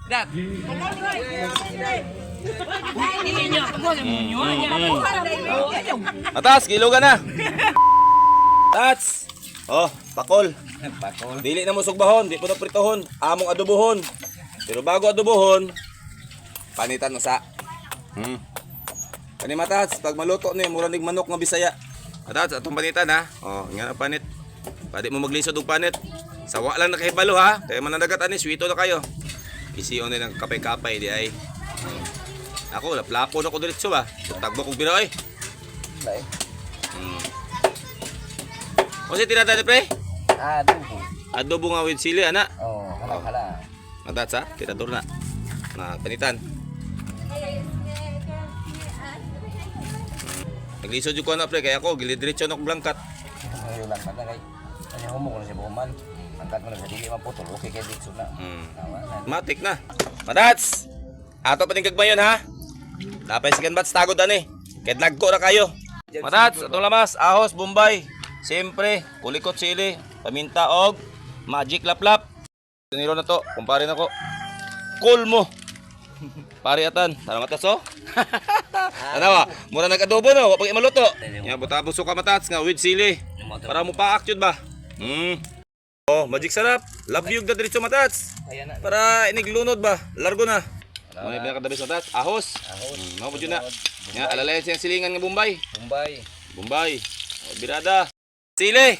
Dat. Atas, gilugan na. Tats. Oh, pakol. Pakol. Dili na mo sugbahon, di po na pritohon, among adobohon. Pero bago adobohon, panitan mo sa. Kani matats, pag maluto ni mura nig manok nga Bisaya. Matats, atong panitan ha. Oh, nga na panit. Pwede mo maglisod og panit. Sawa lang nakahibalo ha. Kaya mananagat ani, sweeto na kayo. Isiyon na ng kapay-kapay di ay. Ako, laplapo na ko diretso ba. Tagbo kog bira oy. O si tinata ni pre? Adubo. Adobo nga with sili ana. Oh, hala hala. Matats ha, tirador na. Na panitan. Naglisod yung ko na pre, kaya ako gilidiretso na ko blangkat. Ngayon lang kada kay. Ano humo ko na si Buman. Angkat mo na sa dili maputol. Okay kay dito na. Tawa na. Matik na. Matats! Ato pa gagmayon ha. Napay sigan bats tagod ani. Kay lagko na kayo. Matats, atong lamas, ahos, bombay. Siyempre, kulikot sili, paminta og magic laplap. Siniro na to, kumpare na ko. Cool mo. Pare atan, tara matas oh. Tanawa, mura nag-adobo no, wa pag maluto. Ya buta suka matats nga with sili. Para mo paak jud ba? Oh, magic sarap. Love you na diretso matats. Ayan na. Para iniglunod ba? Largo na. Ano yung pinakadabis matats? Ahos. Ahos. Mao po jud na. Ya, alalayan siyang silingan nga Bombay. Bombay. Bombay. O, birada. Sili.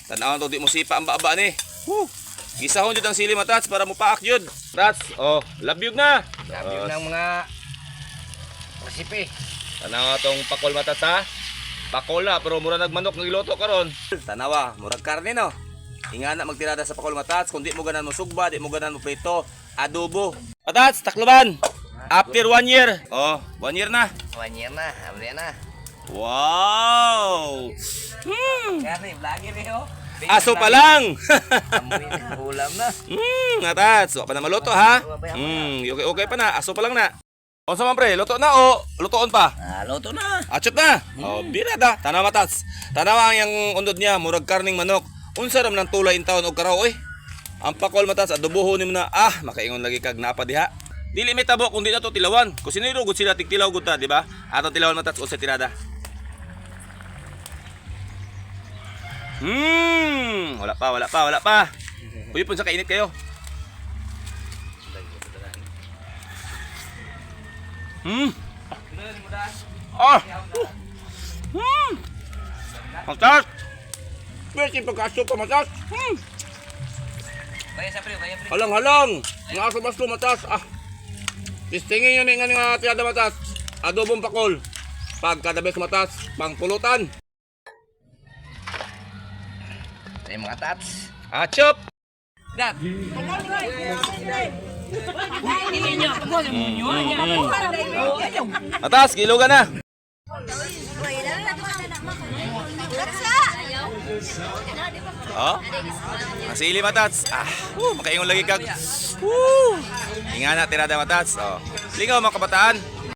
Tanawan to di mo sipa ang baaba ni. Woo. Gisahon jud ang sili matats para mo paak jud. Tats. Oh, labyog na. Sabi yun ang mga resipe. Tanawa tong pakol matats ha. Pakol na pero mura nagmanok nga giluto karon. Tanawa, murag karne no. Ingana magtirada sa pakol matats kung di mo ganan mo sugba, di mo ganan mo prito, adobo. Matats, takloban. After one year. Oh, one year na. One year na, amli na. Wow! Kaya vlogger eh oh. Aso pa lang. Amoy na, ulam na. Matats, wa pa na maluto ha. Okay okay pa na, aso pa lang na. Unsa man pre, luto na o lutoon pa? Ah, luto na. Achot na. Oh, birada. Tanaw matats. Tanawa ang yang undod niya, murag karning manok. Unsa ram nang tulay in taon og karaw oy. Ang pakol matats adobohon nimo na ah, makaingon lagi kag napa diha. Dili may tabo kung di na to tilawan. Kusinero gud sila tigtilaw gud ta, di ba? Atong tilawan matats unsa tirada. Wala pa, wala pa, wala pa. Uy, pun sa kainit kayo. Ah! Matas! Pwede pagkaso pa matas. Baya sa pre, baya pre. Halang-halang! Nga aso basto matas. Ah! Tistingin yun nga nga tiyada matas. Adobong pakol. Pagka the best matas, pangpulutan. Ay, mga tats. Achop! Dat. Matas, gilugan na! Oh? Ang sili matats. Ah, woo, makaingon lagi kag. Woo! Inga na tirada matats. Oh. Lingaw mga kabataan.